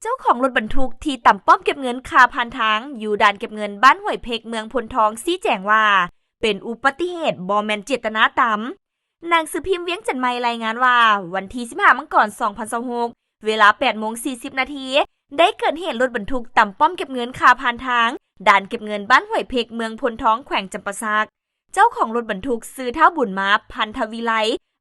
ເຈົ້າຂອງລົດບັນທຸກທີ່ຕຳປ້ອມເກັບເງິນຄ່າຜ່ານທາງ ຢູ່ດ່ານເກັບເງິນບ້ານຫ້ວຍເພັກ ເມືອງໂພນທອງ ຊີ້ແຈງວ່າ ເປັນອຸບັດຕິເຫດ ບໍ່ແມ່ນເຈດຕະນາຕຳ. ໜັງສືພິມວຽງຈັນໃໝ່ລາຍງານວ່າ ວັນທີສິບຫ້າ ມັງກອນ ສອງພັນຊາວຫົກ ເວລາ ແປດໂມງສີ່ສິບນາທີ ໄດ້ເກີດເຫດລົດບັນທຸກຕຳປ້ອມເກັບເງິນຄ່າຜ່ານທາງ ດ່ານເກັບເງິນບ້ານຫ້ວຍເພັກ ເມືອງໂພນທອງ ແຂວງຈຳປາສັກ. ເຈົ້າຂອງລົດບັນທຸກຊື່ທ້າວ ບຸນມາບ ພັນທະວີໄລ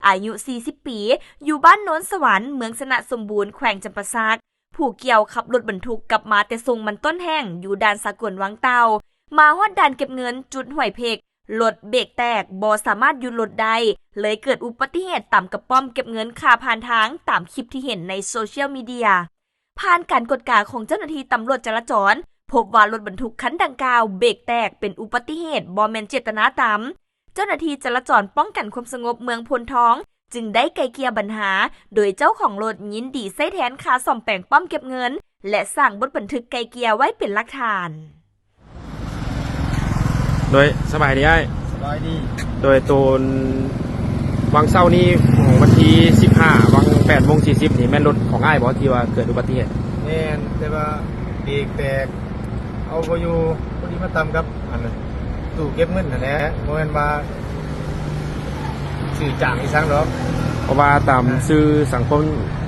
ອາຍຸສີ່ສິບປີ ຢູ່ບ້ານໂນນສະຫວັນ ເມືອງຊະນະສົມບູນ ແຂວງຈຳປາສັກ. ຜູ້ກ່ຽວຂັບລົດບັນທຸກກັບມາແຕ່ສົ່ງມັນຕົ້ນແຫ້ງ ຢູ່ດ່ານສາກົນວັງເຕົ່າ, ມາຮອດດ່ານເກັບເງິນຈຸດຫ້ວຍເພັກ ລົດເບກແຕກ ບໍ່ສາມາດຢຸດລົດໄດ້ ເລີຍເກີດອຸບັດຕິເຫດຕຳກັບປ້ອມເກັບເງິນຄ່າຜ່ານທາງ ຕາມຄລິບທີ່ເຫັນໃນໂຊຊຽວມີເດຍ. ຜ່ານການກວດກາຂອງເຈົ້າໜ້າທີ່ຕຳຫຼວດຈະລາຈອນ, ພົບວ່າລົດບັນທຸກຄັນດັ່ງກ່າວເບກແຕກ ເປັນອຸບັດຕິເຫດ ບໍ່ແມ່ນເຈດຕະນາຕຳ. ເຈົ້າໜ້າທີ່ຈະລາຈອນປ້ອງກັນຄວາມສະຫງົບເມືອງໂພນທອງ ຈຶ່ງໄດ້ໄກ່ເກ່ຍບັນຫາ ໂດຍເຈົ້າຂອງລົດຍິນດີໃຊ້ແທນຄ່າສ້ອມແປງປ້ອມເກັບເງິນ ແລະ ສ້າງບົດບັນທຶກໄກ່ເກ່ຍໄວ້ເປັນຫຼັກຖານ. ໂດຍ ສະບາຍດີອ້າຍ. ສະບາຍດີ. ໂດຍ ໂຕນວັນເສົານີ້ ຂອງວັນທີສິບຫ້າ ວັນແປດໂມງສີ່ສິບນີ້ ແມ່ນລົດຂອງອ້າຍບໍ່ ທີ່ວ່າເກີດອຸບັດຕິເຫດ? ແມ່ນ ແຕ່ວ່າເບກແຕກ ເອົາບໍ່ຢູ່ ພໍດີມາຕຳກັບອັນນັ້ນ ຕູ້ເກັບເງິນຫັ້ນແຫຼະ ບໍ່ແມ່ນວ່າຊື້ຈ້າງອີ່ສັງດອກ. ເພາະວ່າຕາມ ອ່າ ສື່ສັງຄົມ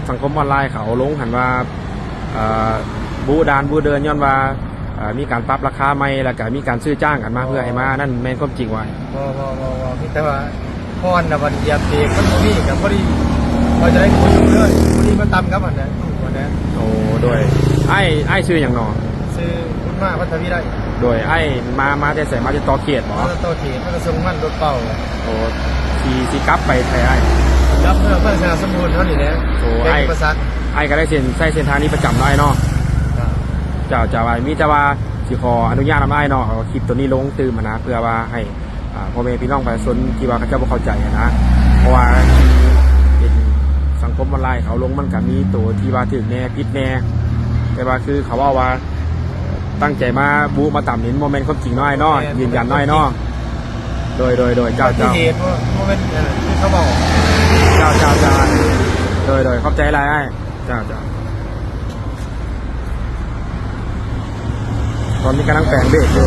ສັງຄົມອອນລາຍເຂົາລົງຫັ້ນວ່າ ເອີ ບູດ່ານບູເດີນ ຍ້ອນວ່າ ເອີ ມີການປັບລາຄາໃໝ່ ແລ້ວກະມີການຊື້ຈ້າງກັນມາ ເພື່ອໃຫ້ມາ ນັ້ນແມ່ນຄວາມຈິງບໍ່? ບໍ່ ບໍ່ ບໍ່ ບໍ່ ມີແຕ່ວ່າ ພອນນະ ບັດຢຽບເບຣກມັນບໍ່ມີ ກະພໍດີ ເຂົາຈະໄດ້ຄຸຍເລີຍ ພໍດີມາຕຳກັບອັນນັ້ນ ຕູ້ຫັ້ນນະ. ໂອ້ ໂດຍ ອ້າຍ ອ້າຍຊື່ຫຍັງນໍ? ຊື່ບຸນມາ ພັນທະວີໄລ. ໂດຍ ອ້າຍມາ ມາແຕ່ໃສ? ມາແຕ່ຕໍ່ເຂດບໍ? ມາແຕ່ຕໍ່ເຂດ ມາແຕ່ຊົງມັນລົດເປົ່າ. ໂອ້ ຊິ ຊິກັບໄປໃສອ້າຍ? ກັບເມືອງພັດທະນາສົມບູນເຮົານີ້ແຫຼະ. ໂອ້ ແຂວງຈຳປາສັກ. ອ້າຍກະໄດ້ເສັ້ນ ໃຊ້ເສັ້ນທາງນີ້ປະຈຳເນາະອ້າຍເນາະ. ເຈົ້າ ເຈົ້າ ເຈົ້າ ອ້າຍ ມີແຕ່ວ່າຊິຂໍອະນຸຍາດນຳອ້າຍເນາະ ເອົາຄລິບໂຕນີ້ລົງຕື່ມຫັ້ນນະ ເພື່ອວ່າໃຫ້ ອ່າ ພໍ່ແມ່ພີ່ນ້ອງປະຊາຊົນທີ່ວ່າເຂົາເຈົ້າບໍ່ເຂົ້າໃຈຫັ້ນນະ ເພາະວ່າເປັນສັງຄົມອອນລາຍເຂົາລົງ ມັນກະມີໂຕທີ່ວ່າຖືກແດ່ ຜິດແດ່ ແຕ່ວ່າຄືເຂົາເວົ້າວ່າ ຕັ້ງໃຈມາບຸມາຕຳນີ້ ບໍ່ແມ່ນຄວາມຈິງເນາະອ້າຍເນາະ. ແມ່ນ ຢືນຢັນເນາະອ້າຍເນາະ. ໂດຍ ໂດຍ ໂດຍ ເຈົ້າ ເຈົ້າ ອຸບັດຕິເຫດ ບໍ່ ບໍ່ແມ່ນ ເອີ ທີ່ເຂົາເວົ້າ. ເຈົ້າ ເຈົ້າ ເຈົ້າ ໂດຍ ໂດຍ ຂອບໃຈຫຼາຍອ້າຍ. ເຈົ້າ ເຈົ້າ ຕອນນີ້ກຳລັງແປງເບຣກຢູ່.